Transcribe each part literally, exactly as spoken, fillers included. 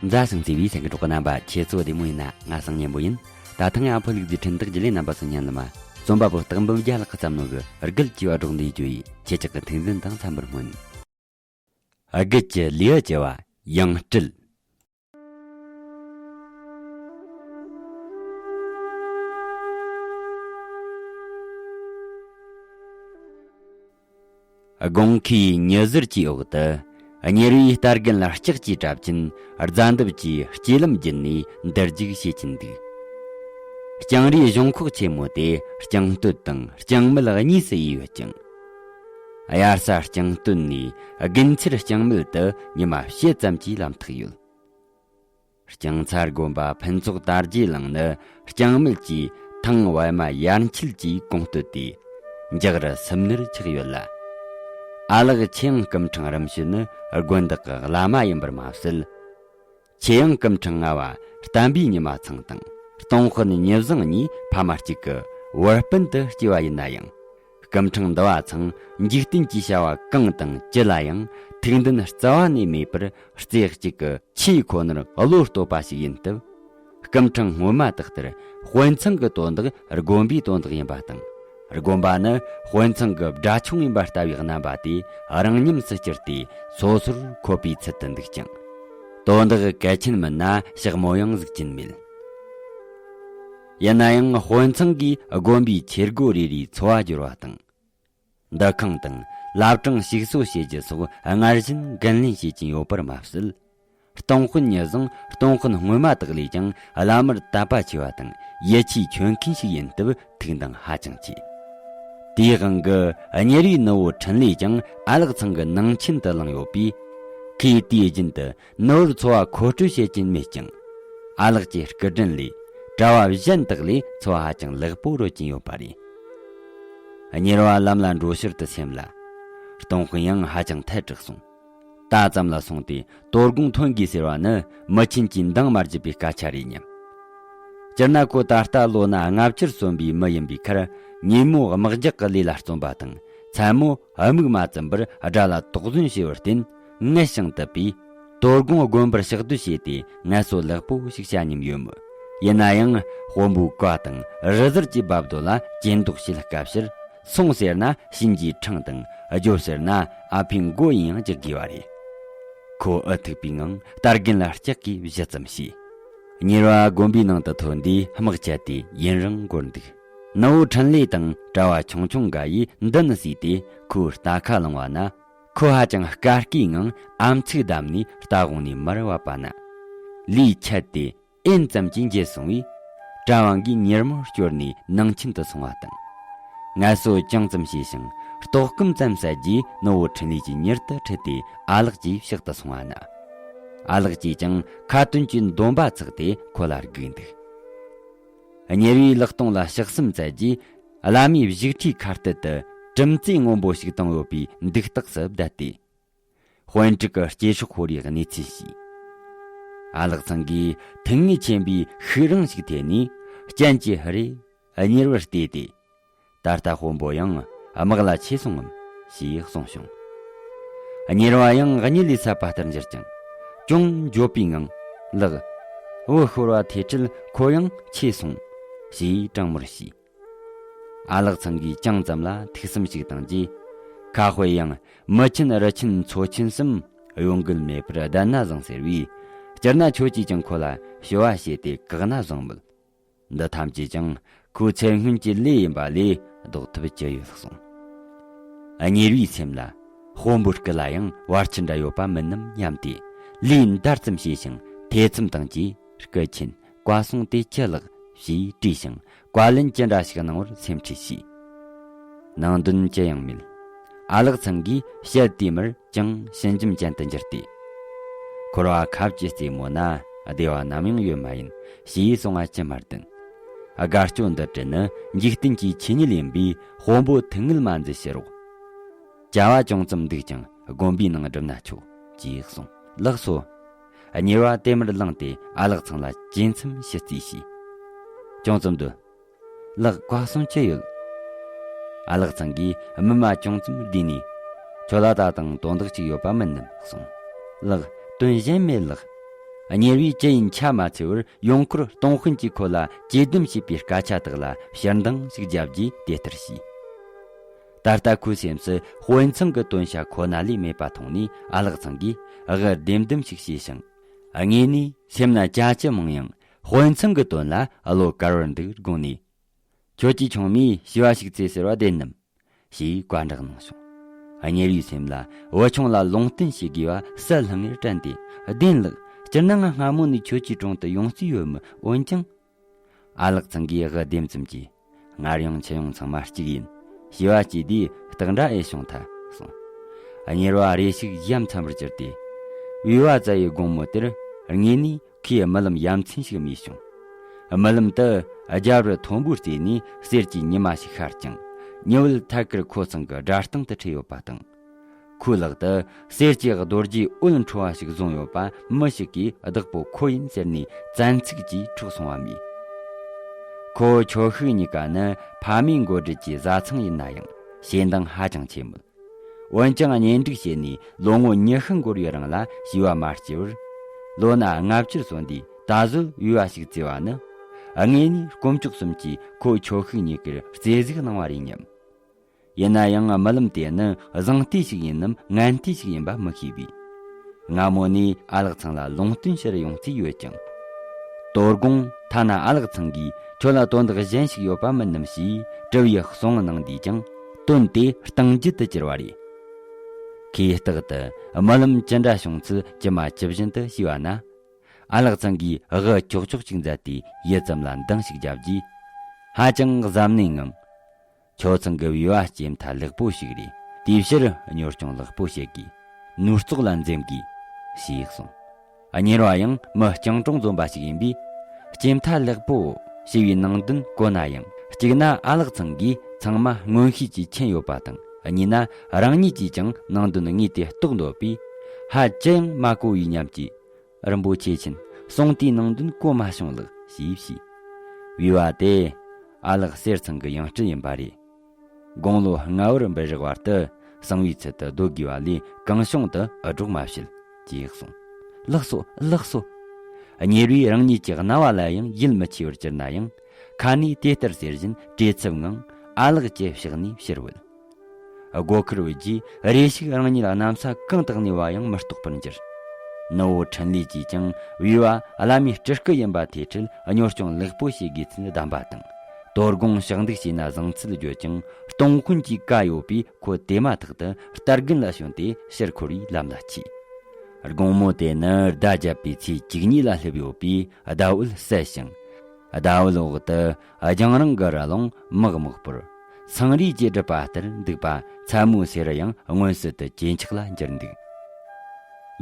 མཛའ་ཞིང་བརྩེ་བའི་སེམས་ཀྱི་གྲོགས་རྣམ་པ། ཁྱེད་ཚོ་བདེ་མོ་ཡིན་ན། ང་སང་ཉན་པོ་ཡིན། ད་ཐེངས་ཡང་ཕོ་ལུག་རྫི་འཕྲིན་སྟེགས་བརྒྱུད་ལས་རྣམ་པ་ཚོ་སྙན་ལ་མ། རྩོམ་པ་པོ་སྟག་འབུམ་རྒྱལ་ལགས་ཀྱིས་བརྩམས་ནོ་གི་རྒུད་ཅེས་པ་སྒྲོག་འདི་བརྗོད་ཡིས། ཁྱེད་ཅག་གི་ཐུགས་འཛིན་དང་འཚམ་པར་སྨོན། རྒུད་ཀྱི་ལེའུ་བཅུ་བ། ཡང་སྤྲུལ། དགོང་ཁའི་ཉི་ཟེར་གྱི་འོག་ཏུ། གཉེར་བའི་རྟ་རྒན་ལ་ལྕགས་ཀྱི་གྲྭ་བཙུན་རྫ་འདབས་ཀྱི་སྐྱེ་ལམ་བརྒྱུད་ནས་འདིར་རྒྱུགས་བྱེད་ཀྱིན་འདུག། ལྕང་རིའི་གཞོང་ཁོག་ཆེན་མོ་དེ་རྐྱང་སྟོད་དང་རྐྱང་སྨད་གཉིས་སུ་དབྱེ་ཡོད་ཅིང་། དབྱར་ས་རྐྱང་སྟོད་ནས་དགུན་ཚེར་རྐྱང་སྨད་དུ་ཉི་མ་ཕྱེད་ཙམ་གྱི་ལམ་ཐག་ཡོད། རྐྱང་ཚ་དགོན་པ་ཕུན་ཚོགས་དར་རྒྱས་གླིང་ནི་རྐྱང་སྨད་ཀྱི་ཐང་པད་མ་ཡར་འཁྱིལ་གྱི་གོང་སྟོད་དེ། འཇག་རི་སུམ་སྣེར་ཆགས་ཡོད་ལ། ཨ་ལགས་ཆེ་ཡང་སྐུ་ཕྲེང་རིམ་བྱོན་ནི་དགོན་བདག་གི་བླ་མ་ཡིན་པར་མ་ཟད། ཆེ་ཡང་སྐུ་ཕྲེང་ལྔ་བ་བསྟན་པའི་ཉི་མ་ཚང་དང་སྟོང་དཔོན་ཉི་བཟང་གཉིས་ཕ་མ་གཅིག་གི་བུ་སྤུན་དུ་སྐྱེས་པ་ཡིན་ན་ཡང་། སྐུ་ཕྲེང་འདི་བ་ཚང་འཇིག་རྟེན་གྱི་བྱ་བ་གང་དང་ཅི་ལ་ཡང་ཐུགས་འདུན་རྩ་བ་ནས་མེད་པར། རྩེ་གཅིག་གི་ཆེས་ཁོ་ནར་བློ་གཏོད་པ་ཞིག་ཡིན་སྟབས། སྐུ་ཕྲེང་སྔོན་མ་དག་ལྟར་དཔོན་ཚང་གི་དོན་དག་དགོན་པའི་དོན་དག་ཡིན་པ་དང་། དགོན་པ་ནི་དཔོན་ཚང་གི་དགྲ་ཆུང་ཡིན་པ་ལྟ་བུའི་རྣམ་པ་དེ་རང་ཉམས་སུ་བསྐྱུར་ཏེ། སོ་སོར་འཁོད་པའི་ཚུལ་དུ་འདུག་ཅིང་། དོན་དག་གལ་ཆེན་མིན་ན་ཞག་མོ་ཡང་གཟིགས་ཀྱིན་མེད། ཡིན་ན་ཡང་དཔོན་ཚང་གིས་དགོན་པའི་ཆས་སྒོ་རེ་རེའི་འཚོ་བ་སྒྱུར་བ་དང་། འདུ་ཁང་དང་བླ་བྲང་ཞིག་གསོ་བྱེད་རྒྱུ་སོགས་སྔར་བཞིན་འགན་ལེན་བྱེད་ཀྱིན་ཡོད་པར་མ་ཟད། སྟོང་དཔོན་ཉི་བཟང་སྟོང་དཔོན་སྔོན་མ་དག་ལས་ཀྱང་བླ་མར་དད་པ་ཆེ་བ་དང་ཡིད་ཆེས་ཆོད་མཁན་ཞིག་ཡིན་སྟབས་ཐུགས་འདང་ཧ་ཅང་ཆེ། དེའི་དབང་གིས་གཉེར་བའི་ནུ་བོ་འཕྲིན་ལས་ཀྱང་ཨ་ལགས་ཚང་གི་ནང་ཆེན་དུ་བླངས་ཡོད་པས། ཁོས་དུས་རྒྱུན་དུ་ནུ་བོར་འཚོ་བ་མཁོ་སྤྲོད་བྱེད་ཀྱིན་མེད་ཅིང་། ཨ་ལགས་ཀྱི་སྐུ་དྲིན་ལས་གྲྭ་བ་གཞན་དག་ལས་འཚོ་བ་ཧ་ཅང་ལེགས་པོ་རོལ་གྱིན་ཡོད་པ་རེད། གཉེར་བ་ལམ་ལ་འགྲོ་ཕྱིར་དུ་སེམས་ལ། སྟོང་དཔོན་ཡང་ཧ་ཅང་ཐལ་དྲགས་སོང་། ད་ཙམ་ལ་སོང་སྟེ་དོ་དགོང་ཐོན་དགོས་ཟེར་བ་ནི་མི་ཆེན་གྱིས་འདང་མ་བརྒྱབ་པའི་སྐད་ཆ་རེད་སྙམ། སྤྱིར་ན་ཁོ་ད་ལྟ་ལོ་ན་ལྔ་བཅུར་སོན་པའི་མི་ཡིན་པའི་ཁར། ཉིན་མོ་དམག་རྒྱགས་ཀྱི་ལས་ལ་བརྩོན་པ་དང་མཚན་མོ་དམིགས་མ་བཙུམ་པར་དགྲ་ལ་དོགས་ཟོན་བྱས་པར་བརྟེན། ངལ་ཞིང་དུབ་པས། དོ་དགོང་དགོན་པར་ཕྱག་སྡོད་བྱས་ཏེ་ངལ་གསོ་ལེགས་པོ་ཞིག་བྱ་སྙིང་ཡོད་མོད། ཡིན་ན་ཡང་དཔོན་པོའི་བཀའ་དང་རི་གཟར་གྱི་འབབ་རྡོ་ལ་གྱེན་ལྡོག་བྱེད་དཀའ་ཕྱིར། སོང་ཟེར་ན་གཤིན་རྗེའི་འཕྲང་དང་། རྒྱོབ་ཟེར་ན་ཨ་ཕའི་མགོ་ཡིན་ཡང་རྒྱག་དགོས་པ་རེད། ཁོ་ཨུ་ཐུག་པའི་ངང་རྟ་རྒན་ལ་ལྕག་གིས་བཞི་ཙམ་བྱས། གཉེར་བ་དགོན་པའི་ནང་དུ་ཐོན་དུས་དམག་ཆད་དེ་ཡུན་རིང་འགོར་འདུག། ནུ་བོ་འཕྲིན་ལས་དང་གྲྭ་བ་ཆུང་ཆུང་འགའ་ཡིས་མདུན་བསུས་ཏེ་ཁོའི་རྟ་ཁ་བླངས་པ་ན། ཁོ་ཧ་ཅང་དཀའ་སྐད་ངང་ཨམ་ཚིག་བསྡམས་ནས་རྟ་དབང་ནས་མར་བབས་པ་ན། ལུས་ཆད་དེ་ཨེན་ཙམ་གྱིས་འགྱེལ་སོང་བས། གྲྭ་བ་འགས་མྱུར་མོར་བསྐྱོར་ནས་ནང་ཆེན་དུ་སོང་བ་དང་། ངལ་གསོ་ཅུང་ཙམ་བྱས་ཤིང་ལྟོགས་སྐོམ་ཙམ་བསལ་རྗེས་ནུ་བོ་འཕྲིན་ལས་ཀྱིས་མྱུར་དུ་ཁྲིད་དེ་ཨ་ལགས་ཀྱི་ཕྱག་ཏུ་སོང་བ་ན། ཨ་ལགས་ཀྱིས་ཀྱང་ཁ་ཏོན་གྱི་འདོན་པ་ཚགས་ཏེ་ཁོ་ལ་སྒུག་འདུག། གཉེར་བའི་ལག་སྟོང་ལ་ཕྱག་སེམས་བཙལ་རྗེས། བླ་མའི་བཞུགས་ཁྲིའི་ཁ་གཏད་དུ་གྲུམ་ཙེ་སྔོན་པོ་ཞིག་བཏིང་ཡོད་པའི་འདུག་སྟེགས་སུ་བསྡད་དེ། དཔོན་ཕྲུག་གི་སྐྱེ་སྲོག་ཤོར་བའི་གནས་ཚུལ་ཞུས། ཨ་ལགས་ཚང་གིས་ཐུགས་ངེས་ཆེན་པོས་ཤུགས་རིང་ཞིག་ཐེབས་ནས་སྤྱན་གྱིས་ཧ་རེ་གཉེར་བར་བལྟས་ཏེ། ད་ལྟ་དཔོན་པོ་ཡང་དམག་ལ་ཆས་སོང་ངམ་ཞེས་གསུངས་བྱུང་། གཉེར་བ་ཡང་གཉིད་ལས་སད་པ་ལྟར་འགྱུར་ཅིང་། ཅུང་འགྱོད་པའི་ངང་། ལགས། བུ་ཤོར་བ་ཐེ་ཁྲིད་ཁོ་ཡང་ཆས་སོང་། ཞེས་དྲང་མོར་བཤད། ཨ་ལགས་ཚང་གིས་ཅུང་ཙམ་ལ་ཐུགས་བསམ་ཞིག་བཏང་རྗེས། ཁ་དཔེ་ཡང་མི་ཆེན་རུ་ཆེན་ཚོ་ཆེན་གསུམ་གཡོ་འགུལ་མེད་པར་བསྡད་ན་བཟང་ཟེར་བས། སྤྱིར་ན་ཁྱོད་ཀྱིས་ཀྱང་ཁོ་ལ་ཞུ་བ་བྱས་ཏེ་བཀག་ན་བཟང་མོད། འདི་ཐམས་ཅད་ཀྱང་ཁོའི་ཚེ་སྔོན་གྱི་ལས་ཡིན་པ་ལས་ལྡོག་ཐབས་ཅི་ཡོད་གསུངས། གཉེར་བའི་སེམས་ལ་དཔོན་པོའི་སྐུ་ལ་ཡང་བར་ཆད་འདྲ་ཡོད་པ་མིན་ནམ་སྙམ་སྟེ། ལུས་འདར་ཙམ་བྱས་ཤིང་ཐེ་ཚོམ་བཏང་རྗེས། སྐུ་མཁྱེན། བཀའ་གསུང་དེ་ཅི་ལགས་ཞེས་དྲིས་ཤིང་། བཀའ་ལན་ཅི་འདྲ་ཞིག་གནང་བར་སེམས་ཁྲལ་བྱས། ནང་དོན་ཅི་ཡང་མེད། ཨ་ལགས་ཚང་གིས་བཤད་དེ་མར་ཅུང་ཞི་འཇམ་ཅན་དུ་འགྱུར་ཏེ། འཁོར་བ་ཁ་བཅད་རྩེ་མོ་ན་བདེ་བ་ནམ་ཡང་ཡོད་མ་ཡིན་ཞེས་གསུང་བ་ཅི་མ་བདེན། དགའ་སྐྱོ་འདི་དྲན་ནི་འཇིག་རྟེན་གྱི་ཆོས་ཉིད་ཡིན་པས། དཔོན་པོ་ཐུགས་ངལ་མ་འཛེམས་ཕྱིར་རོ། བྱ་བ་ཅུང་ཙམ་འདུག་ཀྱང་དགོན་པའི་ནང་བསྒྲུབས་ན་ཆོག་ཅེས་གསུངས། ལགས་སོ། གཉེར་བ་དེ་མར་ལངས་ཏེ་ཨ་ལགས་ཚང་ལ་གཅེས་མཚམས་ཞུ་རྩིས་བྱས། ཅུང་ཙམ་སྡོད། ལགས། བཀའ་གསུང་ཅི་ཡོད། ཨ་ལགས་ཚང་གིས་སྨིན་མ་ཅུང་ཙམ་བསྡུས་ནས། ཁྱོད་ལ་ད་དུང་དོན་དག་ཅིག་ཡོད་པ་མིན་ནམ་གསུངས། ལགས། དོན་གཞན་མེད་ལགས། གཉེར་བས་ཅི་ཡིན་ཆ་མ་འཚལ་བར་ཡོང་ཁུར་སྟོང་དཔོན་གྱིས་ཁོ་ལ་གྱེས་སྡོམ་བྱས་པའི་སྐད་ཆ་དག་ལ་ཕྱིར་འདང་ཞིག་བརྒྱབ་རྗེས་དེ་ལྟར་བྱས། ད་ལྟ་ཁོའི་སེམས་སུ་དཔོན་ཚང་གི་དོན་བྱ་ཁོ་ན་ལས་མེད་པ་མཐོང་ནས་ཨ་ལགས་ཚང་གིས་དབུ་ལྡེམ་ལྡེམ་ཞིག་བྱས་ཤིང་། དངོས་ནས་སེམས་ན་ཅ་ཅི་མང་ཡང་དཔོན་ཚང་གི་དོན་ལ་བློ་དཀར་བར་འདུག་དགོངས་ནས། ཁྱོད་ཀྱི་ཆུང་མས་བྱིས་པ་ཞིག་བཙས་ཟེར་བ་བདེན་ནམ། ཞེས་བཀའ་འདྲི་གནང་བྱུང་། གཉེར་བའི་སེམས་ལ་བུ་ཆུང་ལ་ལུང་བསྟན་བྱེད་དགོས་པ་གསལ་ལྷང་ངེར་དྲན་ཏེ། བདེན་ལགས། སྤྱིར་ན་ང་སྔ་མོ་ནས་ཁྱོད་ཀྱི་དྲུང་དུ་ཡོང་རྩིས་ཡོད་མོད། འོན་ཀྱང་། ཨ་ལགས་ཚང་གིས་དབུ་ལྡེམ་ཙམ་གྱིས། སྔར་ཡང་ཁྱེད་ཡོང་ཚང་མ་གཅིག་ཡིན། བྱིས་པ་སྐྱེས་དུས་སྟག་འདྲ་ཨེ་བྱུང་ཐལ་གསུངས། གཉེར་བ་རེ་ཞིག་ཡ་མཚན་པར་གྱུར་ཏེ། བུས་པ་བཙལ་བའི་དགོང་མོ་དེར་དངོས་ནས་ཁོས་རྨི་ལམ་ཡ་མཚན་ཞིག་རྨིས་བྱུང་། རྨི་ལམ་དུ་རྒྱབ་རི་མཐོན་པོའི་རྩེ་ནས་གསེར་གྱི་ཉི་མ་ཞིག་ཤར་ཅིང་། ཉི་འོད་ཐད་ཀར་ཁོ་ཚང་གི་སྒྲ་སྟེང་དུ་འཁྲིགས་ཡོད་པ་དང་། ཁོའི་ལག་ཏུ་གསེར་གྱི་རྡོ་རྗེའི་འོད་འཕྲོ་བ་ཞིག་བཟུང་ཡོད་པ་མི་ཞིག་གིས་བདག་པོ་ཁོ་ཡིན་ཟེར་ནས་བཙན་ཚིག་གིས་འཕྲོག་སོང་བ་རྨིས། ཁོ་ཁྱོ་ཤུག་གཉིས་ཀ་ནི་ཕ་མའི་འགོ་ཁྲིད་ཀྱི་བཟའ་ཚང་ཡིན་ན་ཡང་ཞེ་འདང་ཧ་ཅང་ཆེ་མོད། འོན་ཀྱང་གཉེན་སྒྲིག་བྱས་ནས་ལོ་ངོ་ཉི་ཤུ་འགོར་བའི་རིང་ལ་བྱིས་པ་མ་སྐྱེས་པར། ལོ་ན་ལྔ་བཅུར་སོན་དུས་ད་གཟོད་བྱིས་པ་ཞིག་བཙས་པ་ནི། དངོས་ནས་དཀོན་མཆོག་གསུམ་གྱིས་ཁོ་ཁྱོ་ཤུག་གཉིས་ཀར་བརྩེ་གཟིགས་གནང་བ་རེད་སྙམ། ཡིན་ན་ཡང་རྨི་ལམ་དེ་ནི་བཟང་ལྟས་ཤིག་ཡིན་ནམ་ངན་ལྟས་ཤིག་ཡིན་པ་མི་ཤེས་པས། སྔ་མོ་ནས་ཨ་ལགས་ཚང་ལ་ལུང་བསྟན་ཕྱིར་ཡོང་རྩིས་ཡོད་ཀྱང་། དོ་དགོང་ཐ་ན་ཨ་ལགས་ཚང་གིས་ཁྱོད་ལ་དོན་དག་གཞན་ཞིག་ཡོད་པ་མིན་ནམ་ཞེས་དྲི་བའི་གསུང་གནང་དུས་ཀྱང་དོན་དེ་སྟེང་རྒྱུད་དུ་གྱུར་པ་རེད། ཁོས་རྟག་ཏུ་རྨི་ལམ་ཅི་འདྲ་བྱུང་ཚུལ་ཇི་མ་ཇི་བཞིན་དུ་ཤེས་པ་ན། ཨ་ལགས་ཚང་གིས་དབུ་ཀྱོག་ཀྱོག་ཅིག་མཛད་དེ་ཡུད་ཙམ་ལ་འདང་ཞིག་བརྒྱབ་རྗེས། ཧ་ཅང་གཟབ་ནན་ངང་། ཁྱོད་ཚང་གི་བྱིས་པ་སྐྱེས་མཐའ་ལེགས་པོ་ཞིག་རེད། དེའི་ཕྱིར་གཉོར་སྐྱོང་ལེགས་པོ་བྱེད་དགོས། ནོར་བཙོག་ལ་འཛེམ་དགོས། ཞེས་གསུངས། གཉེར་བ་ཡང་མི་སྤྱང་གྲུང་འཛོམས་པ་ཞིག་ཡིན་པས། སྐྱེས་མཐའ་ལེགས་པོ་ཞེས་པའི་ནང་དོན་གོ་ན་ཡང་། གཅིག་ན་ཨ་ལགས་ཚང་གིས་ཚང་མ་མངོན་ཤེས་ཀྱིས་མཁྱེན་ཡོད་པ་དང་། གཉིས་ན་རང་ཉིད་ཀྱིས་ཀྱང་ནང་དོན་དངོས་དེ་རྟོགས་འདོད་པས། ཧ་ཅི་ཡང་མ་གོ་བའི་ཉམས་ཀྱིས། རིན་པོ་ཆེ་ཆེན། གསུང་དེའི་ནང་དོན་གོ་མ་བྱུང་ལགས་ཞེས་ཞུས། བྱིས་པ་དེ་ཨ་ལགས་གསེར་ཚང་གི་ཡང་སྤྲུལ་ཡིན་པ་རེད། དགུང་ལོ་ལྔ་བར་འབུད་རག་བར་དུ་གསང་བའི་ཚུལ་དུ་སྡོད་དགོས་པ་ལས་གང་བྱུང་དུ་འུར་སྒྲོག་མ་བྱེད། ཅེས་གསུངས། ལགས་སོ། ལགས་སོ། གཉེར་བས་རང་ཉིད་ཀྱི་རྣ་བ་ལ་ཡང་ཡིད་མི་ཆེས་པར་གྱུར་ན་ཡང་། ཁ་ནས་དེ་ལྟར་ཟེར་བཞིན་བྲེལ་འཚུབ་ངང་ཨ་ལགས་ཀྱི་ཕྱག་ནས་ཕྱིར་བུད། སྒོ་ཁར་བུད་རྗེས་རེ་ཞིག་རང་ཉིད་གནམ་ས་གང་དུ་གནས་པ་ཡང་མི་རྟོགས་པར་འགྱུར། ནུ་བོ་འཕྲིན་ལས་ཀྱིས་ཀྱང་བྱིས་པ་བླ་མའི་སྤྲུལ་སྐུ་ཡིན་པ་ཐེ་འཕྲལ་གཉོར་སྐྱོང་ལེགས་པོ་བྱེད་དགོས་ཚུལ་གདམས་པ་དང་། དོ་དགོང་ཕྱག་འདུག་བྱས་ན་བཟང་ཚུལ་བརྗོད་ཀྱང་སྟོང་དཔོན་གྱི་བཀའ་ཡོད་པས་ཁོ་དེ་མ་ཐག་ཏུ་རྟ་རྒན་ལ་བྱོན་ཏེ་ཕྱིར་འཁོར་བའི་ལམ་ལ་ཆས། དགོང་མོ་དེ་ནི་ཟླ་བརྒྱད་པའི་ཚེས་བཅུ་གཉིས་ལ་སླེབས་ཡོད་པས་ཟླ་འོད་གསལ་ཞིང་། ཟླ་འོད་འོག་ཏུ་རྒྱང་རིང་གི་རི་ཀླུང་མག་མོག་པོར། སང་རིས་ཀྱི་སྒྲིབ་པ་ལྟར་འདུག་པ་མཚན་མོའི་ཟེར་ཡང་མངོན་གསལ་དུ་ཇེ་འཁྱག་ལ་འགྱུར་འདུག་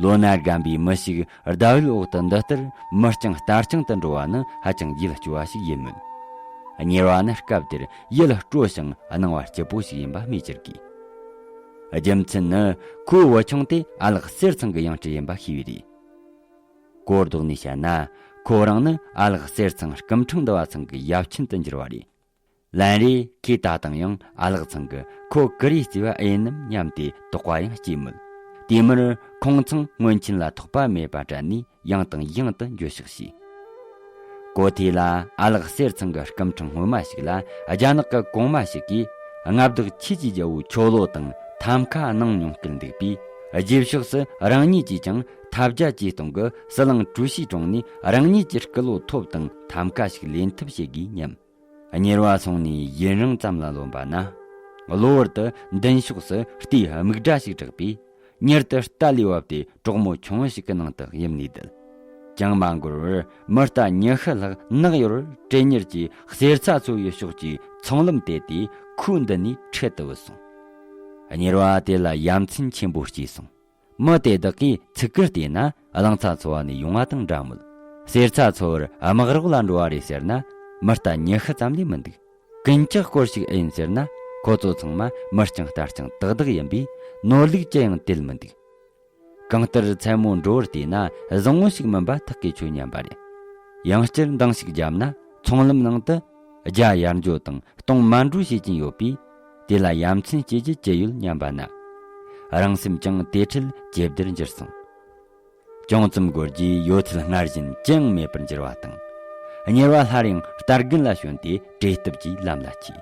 ལོ་ན་རྒན་པའི་མི་ཞིག་ཟླ་འོད་འོག་ཏུ་འདི་ལྟར་མི་རྐྱང་རྟ་རྐྱང་དུ་འགྲོ་བ་ནི་ཧ་ཅང་ཡིད་སྐྱོ་བ་ཞིག་ཡིན་མོད། གཉེར་བ་ནི་སྐབས་དེར་ཡིད་སྤྲོ་ཞིང་སྣང་བ་སྐྱིད་པོ་ཞིག་ཡིན་པ་སྨོས་ཅི་དགོས། རྒྱུ་མཚན་ནི་ཁོའི་བུ་ཆུང་དེ་ཨ་ལགས་གསེར་ཚང་གི་ཡང་སྤྲུལ་ཡིན་པ་ཤེས་པས་རེད། གོ་ལྡོག་ནས་བཤད་ན། ཁོ་རང་ནི་ཨ་ལགས་གསེར་ཚང་སྐུ་ཕྲེང་འདུ་བ་ཚང་གི་ཡབ་ཆེན་དུ་འགྱུར་བ་རེད། ལན་རེ་ཁོས་ད་དུང་ཡང་ཨ་ལགས་ཚང་གི་ཁོ་གུ་རུའི་བརྩེ་བ་ཨེ་ཡིན་ནམ་སྙམ་སྟེ་དོགས་པ་ཡང་སྐྱེས་མོད། དེ་མུར་ཁོང་ཚང་སྔོན་ཆད་ལ་ཐོགས་པ་མེད་པ་དྲན་ནས་ཡང་དང་ཡང་དུ་འགྱོད་བཤགས་བྱས། གོ་ཐོས་ལ་ཨ་ལགས་གསེར་ཚང་གི་སྐུ་ཕྲེང་སྔོན་མ་ཞིག་ལ་རྒྱ་ནག་གི་གོང་མ་ཞིག་གིས་མངའ་བདག་ཆོས་ཀྱི་རྒྱལ་པོའི་ཆོ་ལོ་དང་ཐམ་ཀ་གནང་མྱོང་སྐད་འདུག་པས། རྗེས་ཕྱོགས་སུ་རང་ཉིད་ཀྱིས་ཀྱང་ཐབས་བརྒྱ་ཇུས་སྟོང་གིས་ཟི་ལིང་ཀྲུའུ་ཞིའི་དྲུང་ནས་རང་ཉིད་ཀྱི་སྐུ་ལོ་ཐོབ་དང་ཐམ་ཀ་ཞིག་ལེན་ཐབས་བྱེད་དགོས་སྙམ། གཉེར་བ་སོང་ནས་ཡུན་རིང་ཙམ་ལ་ལོན་པ་ན། གློ་བུར་དུ་མདུན་ཕྱོགས་སུ་རྟའི་རྨིག་སྒྲ་ཞིག་གྲགས་པས། མྱུར་དུ་རྟ་ལས་བབས་ཏེ་གྲོག་མོ་ཆུང་ངུ་ཞིག་གི་ནང་དུ་གཡུམ་ནས་བསྡད། ཅང་མ་འགོར་བར་མི་རྟ་ཉི་ཤུ་ལྷག་ནག་ཡོར་བྲེལ་མྱུར་གྱིས་གསེར་ཚ་འཚོ་བའི་ཕྱོགས་ཀྱི་ཚོང་ལམ་དེད་དེ་ཁོའི་མདུན་ནས་འཕྲེད་དུ་བུད་སོང་། གཉེར་བ་དེ་ལ་ཡ་མཚན་ཆེན་པོ་སྐྱེས་སོང་། མི་དེ་དག་གིས་ཚིག་གིས་བལྟས་ན་གླང་ཚ་འཚོ་བ་ནས་ཡོང་བ་དང་འདྲ་མོད། གསེར་ཚ་འཚོ་བར་དམག་རོགས་ལ་འགྲོ་བ་རེད་ཟེར་ན་མི་རྟ་ཉི་ཤུ་ཙམ་ལས་མི་འདུག་ཀུན་ཀྱག་སྐོར་ཞིག་ཨེ་ཡིན་ཟེར་ན་ཁོ་ཚོ་ཚང་མ་མི་རྐྱང་རྟ་རྐྱང་ཏག་ཏག་ཡིན་པས་ནོར་ལུག་ཅི་ཡང་དེད་མི་འདུག་གང་ལྟར་མཚན་མོ་འགྲོ་བར་བལྟས་ན་བཟང་བོ་ཞིག་མིན་པ་ཐག་གིས་ཆོད་སྙམ་པ་རེད། ཡང་བསྐྱར་འདང་ཞིག་བརྒྱབ་ན་ཚོང་ལམ་ནང་དུ་རྒྱ་ཡར་འགྲོ་དང་གཏོང་མར་འགྲོ་བྱེད་ཀྱིན་ཡོད་པས། དེ་ལ་ཡ་མཚན་སྐྱེ་རྒྱུ་ཅི་ཡོད་སྙམ་པ་ན། རང་སེམས་ཀྱང་དེ་འཕྲལ་ཇེ་བདེར་འགྱུར་སོང་། ཅུང་ཙམ་འགོར་རྗེས་ཡོད་ཚད་སྔར་བཞིན་ཅི་ཡང་མེད་པར་འགྱུར་བ་དང་། དམྱལ་བ་སླར་ཡང་རྟ་རྒན་ལ་བྱོན་ཏེ་བྲེལ་སྟབས་ཀྱིས་ལམ་ལ་ཆས།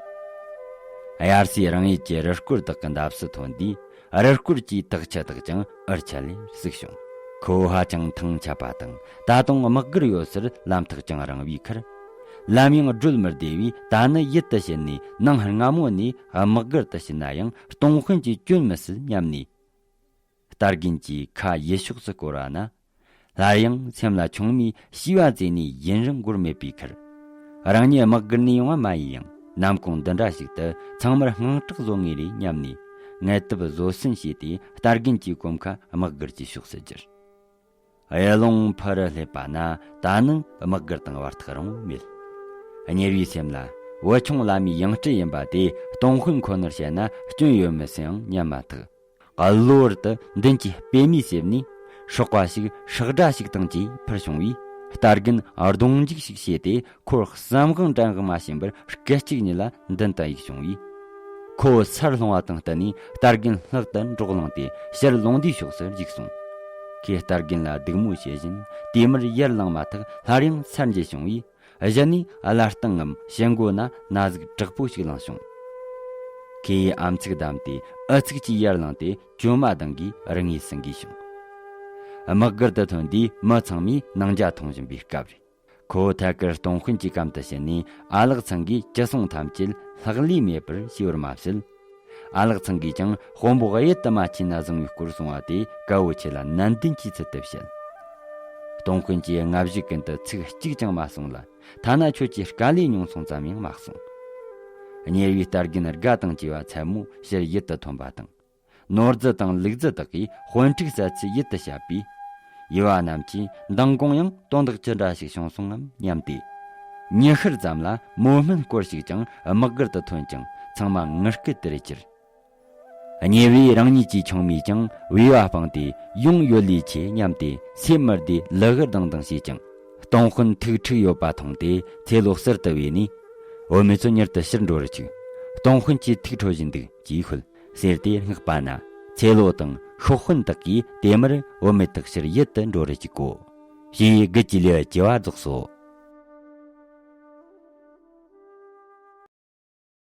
དབྱར་སའི་རང་ཡུལ་གྱི་རུ་སྐོར་དག་གི་འདབས་སུ་ཐོན་དུས། རུ་སྐོར་གྱི་ཐག་ཆུ་དག་ཀྱང་འུར་ཆད་ལས་ཟུག་བྱུང་། ཁོ་བོ་ཧ་ཅང་ཐང་ཆད་པ་དང་། ད་དུང་དམག་སྒར་ཡོད་སར་ལམ་ཐག་ཀྱང་རིང་བའི་ཁར། ལམ་ཡང་བགྲོད་མི་བདེ་བས། ད་ནི་ཡིད་དུ་བྱེད་ནས་ནངས་སྔ་མོ་ནས་དམག་སྒར་དུ་ཕྱིན་ན་ཡང་སྟོང་དཔོན་གྱིས་བསྐྱོན་མི་སྲིད་སྙམ་ནས། རྟ་རྒན་གྱིས་ཁ་ཡུལ་ཕྱོགས་སུ་བསྐོར་བ་ན། སླར་ཡང་སེམས་ལ་ཆུང་མའི་བྱིས་པ་བཙས་ནས་ཡུན་རིང་འགོར་མེད་པའི་ཁར། རང་ཉིད་དམག་སྒར་ནས་ཡོང་བ་མ་ཡིན་ཡང་། ནམ་གུང་འདི་འདྲ་ཞིག་ཏུ་ཚང་མར་དངངས་སྐྲག་བཟོ་ངེས་རེད་སྙམ་ནས། ངལ་དུབ་བཟོད་བསྲན་བྱས་ཏེ་རྟ་རྒན་གྱི་གོམ་ཁ་དམག་སྒར་གྱི་ཕྱོགས་སུ་བསྒྱུར། གཡུ་ལུང་ཕུ་རུ་སླེབས་པ་ན་ད་ནི་དམག་སྒར་དང་བར་ཐག་རིང་བོ་མེད། དམྱལ་བའི་སེམས་ལ། བུ་ཆུང་བླ་མའི་ཡང་སྤྲུལ་ཡིན་པ་དེ་སྟོང་དཔོན་ཁོ་ནར་བཤད་ན་སྐྱོན་ཡོད་མི་སྲིད་ཨང་སྙམ་མ་ཐག། གློ་བུར་དུ་མདུན་གྱི་པད་མའི་གསེབ་ནས་སྲོག་པ་ཞིག་ཧྲག་སྒྲ་ཞིག་དང་བཅས་འཕུར་བྱུང་བས། རྟ་རྒན་རྡུང་འཇུག་ཞིག་བྱས་ཏེ། ཁོར་བསམ་དབང་དྲན་དབང་མ་བྱིན་པར་སྐད་ཅིག་ཉིད་ལ་མདུན་དུ་གཡུགས་བྱུང་བས། ཁོ་བོ་སར་ལྷུང་བ་དང་བསྟུན་ནས་རྟ་རྒན་ལྷག་ཏུ་འདྲོག་ལངས་ཏེ་ཕྱིར་ལུང་བསྡུའི་ཕྱོགས་སུ་འཇུག་སོང་། ཁོས་རྟ་རྒན་ལ་སྡིགས་མོ་བྱེད་བཞིན་དེ་མུར་ཡར་ལངས་མ་ཐག་སླར་ཡང་སར་འགྱེལ་བྱུང་བས། གཞི་ནས་བླ་སྟེང་ངམ་ཞི་མགོ་ན་ན་ཟུག་དྲག་པོ་ཞིག་ལངས་བྱུང་། ཁོས་ཨམ་ཚིག་བསྡམས་ཏེ་ཨུ་ཚུགས་ཀྱིས་ཡར་ལངས་ཏེ་གྱོན་མ་ལྡང་གིས་རི་ངོས་སུ་འགོས་བྱུང་། དམག་སྒར་དུ་ཐོན་དུས་མི་ཚང་མས་ནང་འཇའ་འཐུང་བཞིན་པའི་སྐབས་རེད། ཁོ་བོ་ཐད་ཀར་སྟོང་དཔོན་གྱི་གམ་དུ་ཕྱིན་ནས་ཨ་ལགས་ཚང་གིས་ཅི་གསུང་ཐམས་ཅད་ལྷག་ལུས་མེད་པར་ཞུས་པར་མ་ཟད། ཨ་ལགས་ཚང་གིས་ཀྱང་དཔོན་པོ་གཡུལ་དུ་མ་ཆས་ན་བཟང་བའི་སྐོར་གསུང་བ་དེ་དཀའ་བོ་ཆེ་ལ་ནན་ཏན་གྱི་ཚུལ་དུ་བཤད། སྟོང་དཔོན་གྱིས་སྔ་གཞུག་ཀུན་ཏུ་ཚིག་གཅིག་ཀྱང་མ་གསུངས་ལ། ཐ་ན་ཁྱོད་ཀྱི་དཀའ་ལས་མྱོང་སོང་ཙམ་ཡང་མ་གསུངས། དམྱལ་བའི་རྟ་རྒན་དགའ་དང་བཅས་པ་མཚན་མོ་ཕྱིར་ཡུལ་དུ་ཐོན་པ་དང་། ནོར་རྫི་དང་ལུག་རྫི་དག་གིས་དཔོན་ཕྲུག་ཟ་ཚུལ་ཡིད་དུ་བྱས་པས། ཡུལ་བ་རྣམས་ཀྱིས་མདང་དགོང་ཡང་དོན་དག་ཅི་འདྲ་ཞིག་བྱུང་སོང་ངམ་སྙམ་སྟེ། ཉི་ཤར་ཙམ་ལ་མོ་སྨན་སྐོར་ཞིག་ཀྱང་དམག་སྒར་དུ་ཐོན་ཅིང་ཚང་མ་ངུ་སྐད་དེར་གྱུར། དམྱལ་བས་རང་ཉིད་ཀྱི་ཆུང་མས་ཀྱང་བུས་པ་སྤངས་ཏེ་ཡོང་ཡོད་ལས་ཆེ་སྙམ་སྟེ་སེམས་མི་བདེ་ལུ་གུ་ལྡང་ལྡང་བྱས་ཀྱང་སྟོང་དཔོན་ཐུག་འཁྲུག་ཡོད་པ་མཐོང་སྟེ་ཚེ་ལོ་གསར་དུ་བས་ནས། བུད་མེད་ཚོ་མྱུར་དུ་ཕྱིར་འགྲོ་རུ་ཆུག། སྟོང་དཔོན་གྱིས་ཐུགས་ཁྲོ་བཞིན་འདུག་ཅེས་ཤོད། ཟེར་ཏེ་བསྔགས་པ་ན། ཚེ་ལོ་དང་ཤོག་དཔོན་དག་གིས་དེ་མུར་བུད་མེད་དག་ཕྱིར་ཡུལ་དུ་འགྲོ་རུ་བཅུག་གོ། ཞེས་དགུ་བཅུའི་ལེའུ་བཅུ་བ་རྫོགས་སོ།